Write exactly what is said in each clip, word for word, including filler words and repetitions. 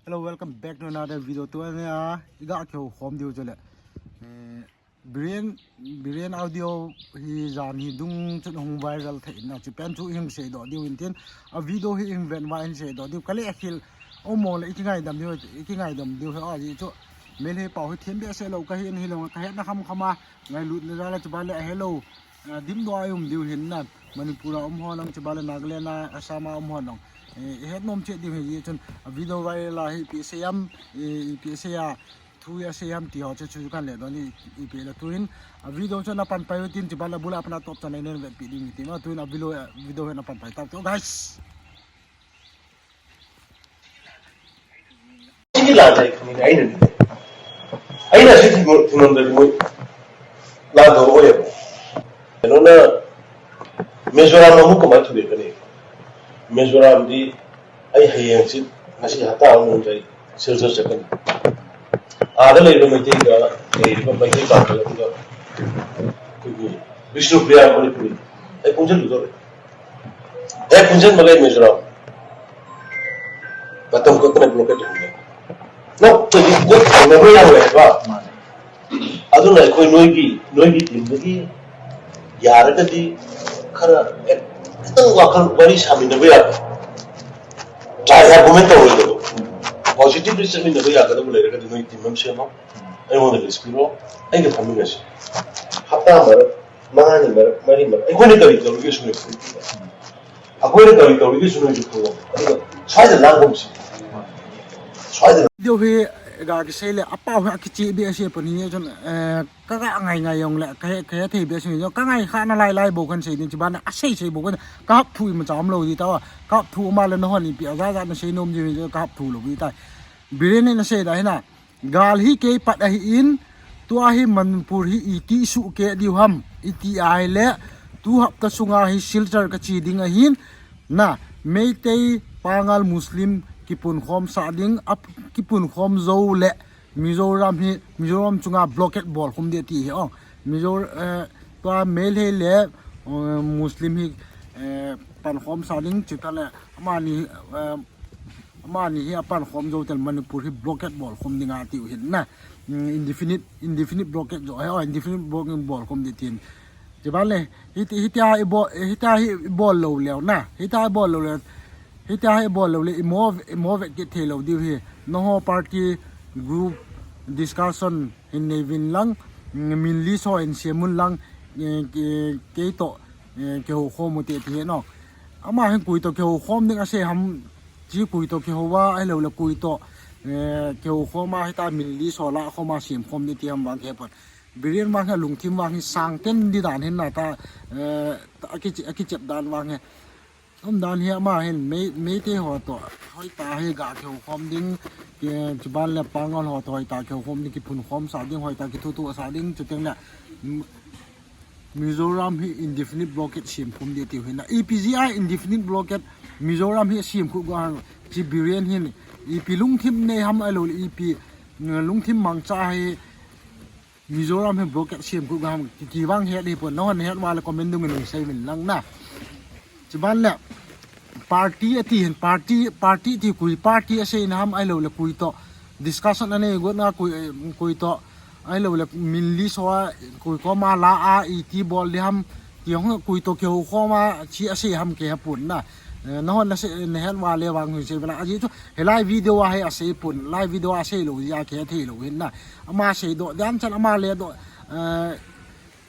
Hello, welcome back to another video. Tuni a iga kihou khom diu chu le, eh, Biren, Biren audio hi jan hi dung chun hung viral thei in a, chu pen chu hung seidoh diu in tin, a video hi hung ven uva hung seidoh diu. Ka le akhil, o mo le, i kingaidam diu, i kingaidam diu hi a, ajeh chu Meitei pau hi them behseh lou ka hi in, hilou ka hetna khamkham a, ngailutna jal a, chuban le ahelou, a, dimdoh a i um diu hin na, Manipur a um ho lang, chuban le Nagaland a, Assam a um ho lang, eh, i het nom cheh diu hi, chun a video viral a hi ipi sei ham, eh, ipi sei a, thu asei ham ti ho chu, chu kan le don i, ipi le tuin, a video chu na pan pai u tin, chuban le bul a pat a top chan a i nen vetpi ding i ti ma, tuin a video, video hi na pan pai tau, guys. Sigi la jai kami na aina ni. Aina si thi mo, thi mo dari mo. La do o ya. No na Mizoram mo ko ma thu be kani. Mizoram di ai hayang si na si hata mo jai. Silchar se kani. Ada le ba mai te ka, eh, ba mai te ka ka. Ku ku. Bishnupriya Manipuri. Ai pung chen du do. He phunchen makai Mizoram. Patam ko tana blockade hung. No, to di ko ko na ya we ba. Aduna koi noigi, noigi tin di. Yara ka di khara, eh, tang wa kan wari sami na ya. Try argument to we. Positive reason na ya ka da bulai ka di noigi tin mam se ma. Ai wona di spiro. Ai ka family se. Hapta mara. Mangani mara, mari mara. Ai, koi na kari kari ke sunai. A koi na kari kari ke sunai ju ko. Ai, sai da lang kom si. Sai da. Video hi ga kisei le, apau hi akichi behseh pon hi chun, eh, ka ga ngai ngai jong le, ka he, ka hethei behseh jong, ka ngai kha na lai lai bou kan sei ding, chuban a sei sei bou kan, ka hap thu ima cham lou di ta, ka hap thu ma le na hon ipi a ja ja na sei nom di, ka hap thu lou di ta. Biren in asei da hi na. Gal hi kei pat ahi in, tua hi Manipur hi iti suh keh diu ham, iti ahile, tu hapta sunga hi Silchar kache ding ahin, na, Meitei, Pangal, Muslim, kipunkhom sah ding, ap-, kipunkhom jou le, Mizoram hi, Mizoram chunga blockade bol khum ding ati hi ong. Mizo, eh, tua Meitei le, eh, Muslim hi, eh, pankhom sah ding, chuta le, amani, eh, Amani hi apankhom jou tel Manipur hi blockade bol khum ding ati u hin na. Mm, indefinite, indefinite blockade jo, he, oh, indefinite blockade bol khum ding tin. Chuban le, hiti, hiti a i bol, hiti a hi i bol lou leu na. Hiti a i bol lou leu. Hiti a hi i bol lou le, i mo, i mo ve kit thei lou diu hi. Nangho party group discussion hin nei vin lang, mm, min list ho in sem un lang, eh, ke, kei to, eh, kihou khom u te ti hi no. Ama hin koi to kihou khom ding asei ham, chi koi to kihou a, ahilou le koi to, eh, kihou khom a, hita min list ho la khom a sem khom ding ti ham vang kei pon. Biren vang hi lungthim vang hi sang ten di dan hin na ta, eh, ta aki, akichep dan vang hi. Um dan hi ama hin Mei, Meitei ho to, hoita hi ga kihou khom ding, ke, chuban le Pangal ho to, hoita kihou khom ding, kiphun khom sah ding, hoita kithutu sah ding, chuteng le, mm, Mizoram hi indefinite blockade sem khum ding tiu hin na. Ipi jeh a indefinite blockade Mizoram hi sem khu ga chi Biren hin ipi lungthim nei ham ahilou le ipi, mm, lungthim mangcha hi Mizoram hi blockade sem khu ga ham ki, ki vang het hi pon. Nahon het uva le comment dung in sei min lang na. Chuban le party ati hin party, party ti koi party asei na ham ahilou le koi to. Discussion anei got na koi, eh, koi to. Ahilou le min list ho a koi koma la a iti bol ding ham ti hung koi to kihou khom a chi asei ham kei hepon na. Eh, nahon na sei, na het uva le vang hin sei vela. Ajeh chu hilai video a hi asei pon. Lai video a sei lou jeh a kei thei lou hin na. Ama seidoh dan chan ama ledoh, eh,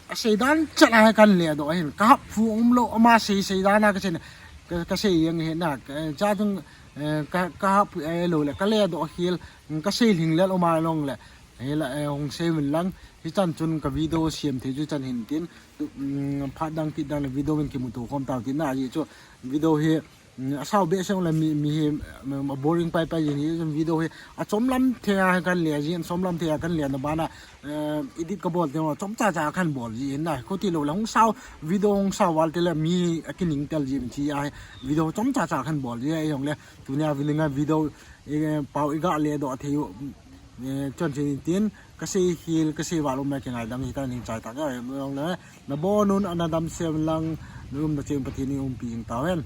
asei dan chan a kan ledoh hin. Ka hap thu um lou ama sei sei dan a ka sei na. Ka, ka sei jeng hin na. Ka, cha chung, eh, ka, ka hap, eh, lou le. Ka ledoh khel. Ka sei lhing le um a long le. Hila, eh, hung sei vin lang. Hichan chun ka video sem thei chu chan hin tin. Mm, phat dang kit dang le video in kimuto khom tau tin na. Ajeh chu video hi, mm, asao behseh le mi, mi hi, mm, boring pai pai jin hi chun video hi achom lam thei a kan le jin, achom lam thei a kan le na bana, eh, edit ka bol te chomcha cha kan bol jin na. Khuti lou le hung sao, video hung sao val te le mi akining tel jin chi a video chomcha cha kan bol jin a jong le. Tunia video, eh, pau iga ledoh thei u, eh, chon chin tin, ka sei khel, ka sei val um a kingaidam hi ta ning chai ta ka, eh, jong le, na bon un, ana dam sem lang, na um na chim Pathen in umpi jing tau hen.